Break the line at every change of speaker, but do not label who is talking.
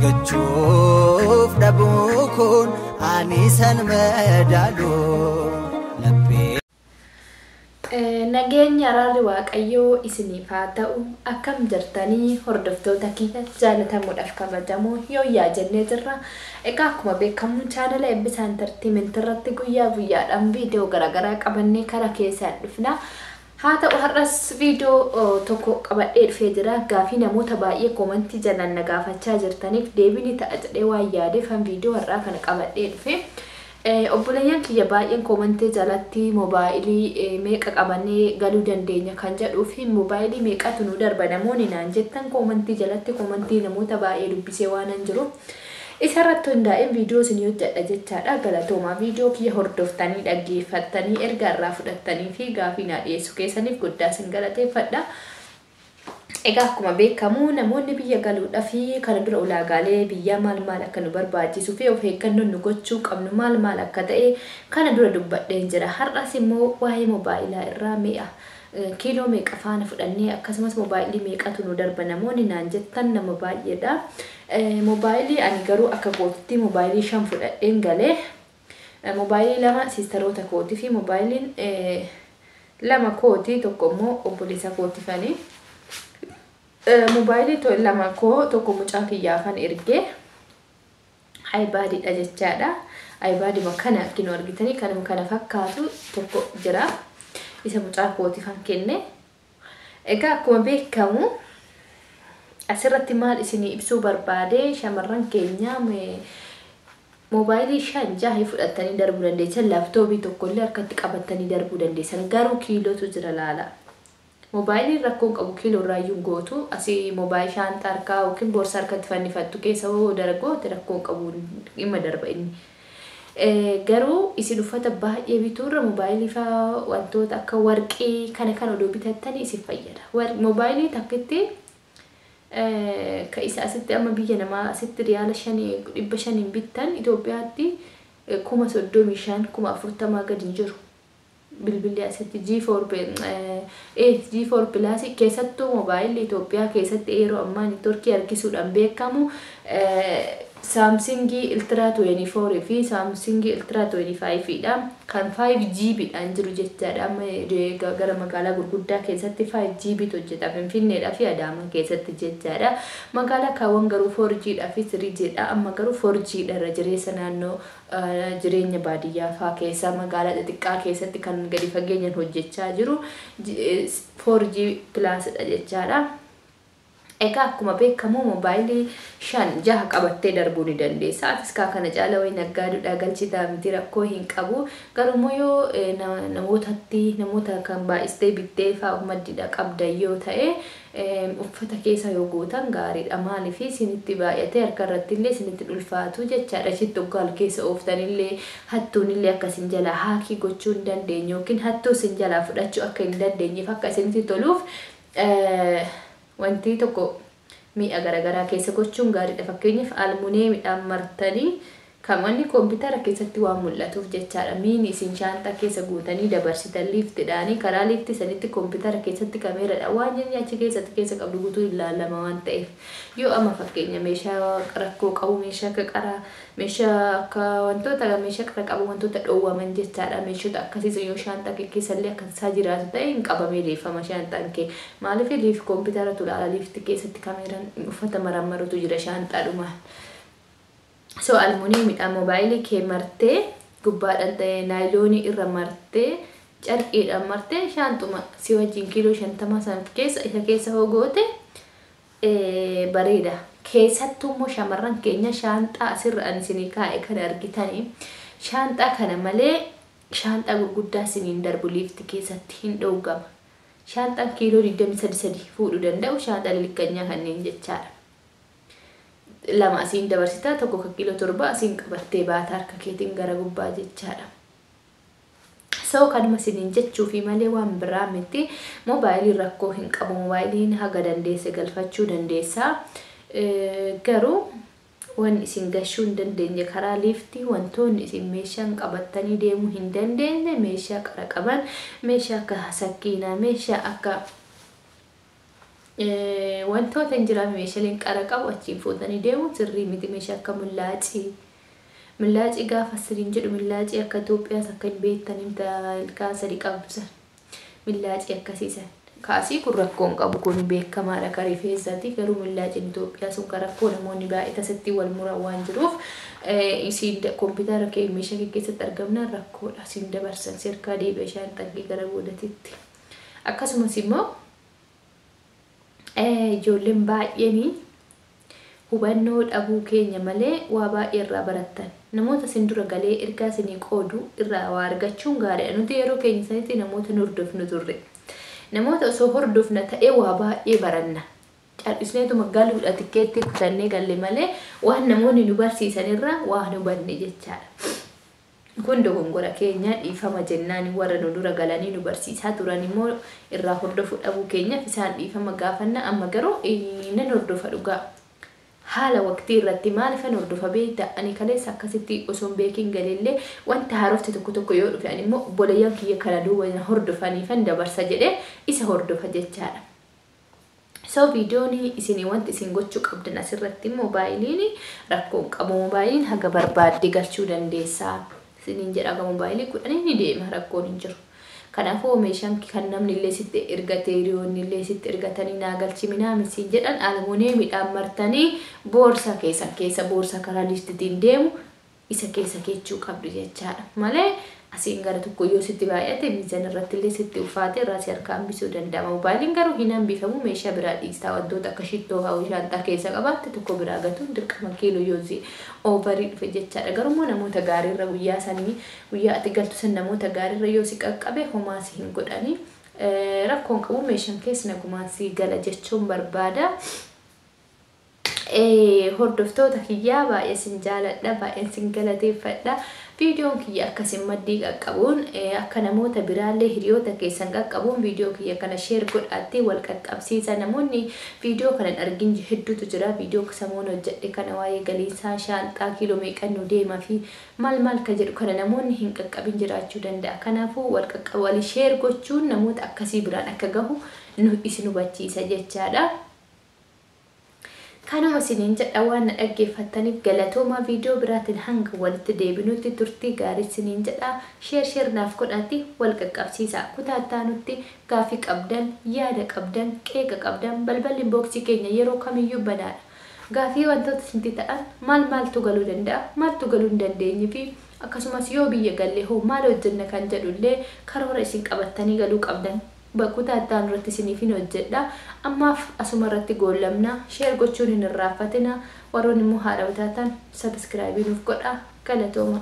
Argachuuf dhabuu kun ani san madaalu laphee.
Nageenya araarri Waaqayyoo isiniif haa ta'u. Akkam jirtanii, hordoftoota kiyya jaalatamuudhaaf kabajamoo? Yooyyaa jennee jirra. Egaa akkuma beekamu chaanala Eebbisaa Entertainment irratti guyyaa guyyaadhaan viidiyoo garaagaraa qabannee karaa keessaan dhufna. Haa ta'u, har'as viidiyoo tokko qabadhee dhufee jira. Gaafii namoota baay'ee koomantii jalaan na gaafachaa jirtaniif deebii ni ta'a jedhee waan yaadeef viidiyoo har'aa kana qabadhee dhufe. Obboleeyyan kiyya baay'een koomantii jalatti moobaayilii meeqa qabannee galuu dandeenya kan jedhuu fi moobaayilii meeqatu nu darba namoonni naan jettan, koomantii jalatti koomantii namoota baay'ee dubbisee waan hin jiru. Isarratti hundaa'een viidiyoo isin hojjedha jechaadha. Galatoomaa, viidiyoo kiyya hordoftanii, dhaggeeffattanii, ergaa irraa fudhattanii fi gaafii naa dhiyeessuu keessaniif guddaa isin galateeffadha. Egaa akkuma beekamu namoonni biyya galuudhaaf kana dura ulaagaalee biyyaa maal maal akka nu barbaachisuu fi of eeggannoon nu gochuu qabnu maal maal akka ta'e kana dura dubbadheen jira. Har'as immoo waa'ee moobaayilaa irraa mi'a kiiloo meeqa faana fudhannee, akkasumas moobaayilii meeqatu nu darba namoonni naan jettan nama baay'eedha. Moobaayilii ani garuu akka kootitti moobaayilii 5 fudhadheen galee, moobaayilii 2 siistaroota kootii fi moobaayiliin 2 kootii, tokko immoo obboleessa kootifanii. Moobaayilii 2 koo, tokko mucaa kiyyaafan ergee, iPadiidha jechaadha. iPaduma kana kinoo argitanii kanuma kana fakkaatu tokko jira. Isa mucaa kootifan kenne. Egaa akkuma beekamu asirratti maal isinii ibsuu barbaade, shamarran keenya moobaayilii 5 6 fudhattanii darbuu dandeessan, laaptooppii tokkollee harkatti qabattanii darbuu dandeessan, garuu kiilootu jira laala. Moobaayiliin rakkoon qabu, kiiloo irraayyuu gootu. Asii moobaayilii shaantaa harkaa yookiin boorsaa harkatti fannifattu keessa hoo dargoote rakkoon qabu, dhimma darba inni. Garuu isin uffata baay'ee bituurra moobaayilii fa'aa, wantoota akka warqii kana kan odoo bitattanii isin fayyada. Moobaayilii takkitti ka isa asitti amma biyya namaa asitti riyaala 500n bittan, Itoophiyaatti 35,000, 40,000 gadi hin jiru. Bilbilli asitti G4 G4 Plus, keessattuu moobaayilli Itoophiyaa keessatti yeroo ammaa neetworkii harkisuudhaan beekamu Samsungii Ultra 24 fi Samsungii Ultra 25 dha. Kan 5GB dhaan jiru jechaadha. Amma gara magaalaa gurguddaa keessatti 5GB hojjeta, Finfinneedhaa fi Adaamaa keessatti jechaadha. Magaalaa kaawwan garuu 4G dha fi 3G dha. Amma garuu 4G dha irra jireessa naannoo jireenya baadiyyaa fa'aa keessa, magaalaa xixiqqaa keessatti kan gadi fageenyaan hojjechaa jiru 4G plus dha jechaadha. Egaa akkuma beekamu moobaayilii 5 6 qabattee darbuu ni dandeessa. Atis kaa kana caala wayi naggaaduudhaa galchitaa miti, rakkoo hin qabu. Garuu yoo namootatti namoota kan baay'istee bittee fa'aa maddiidha qabda yoo ta'e, uffata keessa yoo gootan gaariidha. Maaliif, isinitti baay'atee harka irratti illee isinitti ulfaatu jechaadha. Achitti hoggaal keessa ooftanillee hattuunillee akka isin jalaa haakii gochuu hin dandeenye yookiin hattuu isin jalaa fudhachuu akka hin dandeenyeef, akka isinitti toluuf wanti tokko mi'a garaagaraa keessa gochuun gaariidha. Fakkeenyaaf almuneemidhaan martanii kan wanni koompitara keessatti waan mul'atuuf jechaadha. Miini isin shaanxaa keessa guutanii dabarsitan liiftiidhaanii karaa liiftii sanitti koompitara keessatti kameeraadha waan inni achi keessatti keessa qabdu guutuu ilaalama waan ta'eef. Yoo amma fakkeenya meeshaa rakkoo qabu, meeshaa akka qaraa, meeshaa akka wantoota meeshaa qara qabu, wantoota dhoowwaman jechaadha. Meeshota akkasii yoo shaanxaa kee keessallee akka isaa jiraatu ta'e, hin qabamee leeffama shaanxaan kee. Maaliif, liif koompitaratu ilaala, liiftii keessatti kameeraan uffata marammarutu jira shaanxaadhumaan. So almuuniyeemidhaan moobaayilii kee martee, gubbaadhaan ta'ee naayiloonii irra martee, carqiidhaan martee, shaanxuma si wajjin kiiloo 50 san keessa isa keessa hoo goote bareeda. Keessattuu immoo shamarran keenya shaanxaa asirra ani isinii kaa'e kana argitanii, shaanxaa kana malee shaanxaa gurguddaa isiniin darbu, liifti keessatti hin dhoowgama. Shaanxaan kiiloo 23 fuudhuu danda'u shaanxaa lillikkanyaa kanneen jechaadha. 2 asiin dabarsitaa, tokko kan kiiloo 7 asiin qabattee baata harka keetiin gara gubbaa jechaadha. So kanuma isiniin jechuufi malee waan biraa miti. Moobaayiliin rakkoo hin qabu. Moobaayiliin haga dandeesse galfachuu dandeessa. Garuu wanni isin gashuu hin dandeenye karaa liiftii, wantoonni isin meeshaan qabattanii deemuu hin dandeenye, meeshaa qara qaban, meeshaa akka sakkiinaa, meeshaa akka Wantoota hin jiraame meeshaaleen qara qabu achiin fuutanii deemu sirrii miti. Meeshaa akka millaacii. Millaacii gaafa siriin jedhu millaacii akka Itoophiyaas akka hin beektan ilkaan sadi qabdu san. Millaacii akkasiisan. Kaasii kun rakkoo hin qabu, kun beekamaadha kan rifeensaati. Garuu millaaciin Itoophiyaa sun kan rakkoo namoonni baay'ee tasatti wal muran waan jiruuf isiin kompiitara kee meeshaa kee keessatti argamnaan rakkoodha. Isiin dabarsan sirkaa deebi'a shaanxaa gara boodatitti. Akkasumas immoo ijoolleen baay'een hubannoo dhabuu keenya malee waa baay'ee irraa barattan. Namoota isin dura galee ergaa isinii qoodu irraa waa argachuun gaariidha. Nuti yeroo keenya sanitti namoota nu hordofnu turre. Namoota osoo hordofna ta'ee waa baay'ee baranna. Callisneetuma galuudha tikkeetti kutannee galle malee waan namoonni nu barsiisan irraa waa nu hubanne jechaadha. Kun dogongora keenya, dhiifama jennaan. Warra nu dura galanii nu barsiisaa turan immoo irraa hordofuu dhabuu keenyaaf isaan dhiifama gaafanna. Amma garuu nan hordofa dhugaa. Haala waqtii irratti maaliifan hordofa beektaa? Ani kaleessa akkasitti osoo hin beekin galellee wanta haarofti tokko tokko yoo dhufe, ani immoo obboleeyyan kiyya kana duuba hordofaniifan dabarsa jedhee isa hordofa jechaadha. So viidiyoon isin wanti isin gochuu qabdan asirratti moobaayiliin rakkoo hin qabu. Moobaayiliin haga barbaadde galchuu dandeessaa. Isiniin jedha, haga moobaayilii 10 ni deema, rakkoon hin jiru. Kanaafuu meeshaan kan namni illee sitti ergatee, hiriyoonni illee sitti ergatanii naa galchi minaamin siin jedhan, almuuniyeemiidhaan martanii boorsaa keessan keessa, boorsaa karaa liiftitiin deemu isa keessa keechuu qabdu jechaadha. Malee asiin gara tokko yoo sitti baay'ate miizan irratti illee sitti ulfaate irraa si harkaa hambisuu danda'ama. Moobaayiliin garuu hin hambifamu, meeshaa biraa dhiistaa, wantoota akka shittoo fa'aa shaanxaa keessa qabaatte tokko biraa gatuun dirqama kiiloo yoo overii dhufe jechaadha. Garuu immoo namoota gaariirra guyyaa sanii, guyyaa ati galtu san namoota gaariirra yoo si qaqqabe homaa si hin godhanii. Rakkoon qabu, meeshaan keessa nagumaan si gala jechuun barbaada. Hordoftoota kiyyaa, baay'ee sin jaaladha, baay'een sin galateeffadha. Viidiyoon kiyya akkasin maddii qaqqabuun akka namoota biraallee hiriyoota keessan qaqqabuun viidiyoo kiyya kana share godhaatti wal qaqqabsiisa. Namoonni viidiyoo kana hin argin hedduutu jira. Viidiyoo samoon hojjedhe kana waa'ee galiinsaa, shaanxaa kiiloo meeqan nu deema fi maal maal ka jedhu kana namoonni hin qaqqabin jiraachuu danda'a. Kanaafuu wal qaqqabu walii share gochuun namoota akkasii biraan akka gahu nu isin hubachiisa jechaadha. Kanuma isiniin jedha, waan na dhaggeeffattaniif galatoomaa. Viidiyoo biraatiin hanga walitti deebinutti turtii gaarii isiniin jedha. Share share naaf godhaatti wal qaqqabsiisa. Kutaa itti gaaffii qabdan, yaada qabdan, qeeqa qabdan, balballi inboxii keenya yeroo kamiyyuu banaadha. Gaaffii wantoota isinitti ta'an, maal maaltu galuu danda'a, maaltu galuu hin dandeenye fi akkasumas yoo biyya galle hoo maal hojjenna kan jedhullee karoora isin qabattanii galuu qabdan kutaa itti aanu irratti isiniif hin hojjedha. Ammaaf asuma irratti goolabna. Share gochuun hin irraanfatina. Warroonni immoo haadha taatan subscribe nuuf godha. Galatooma.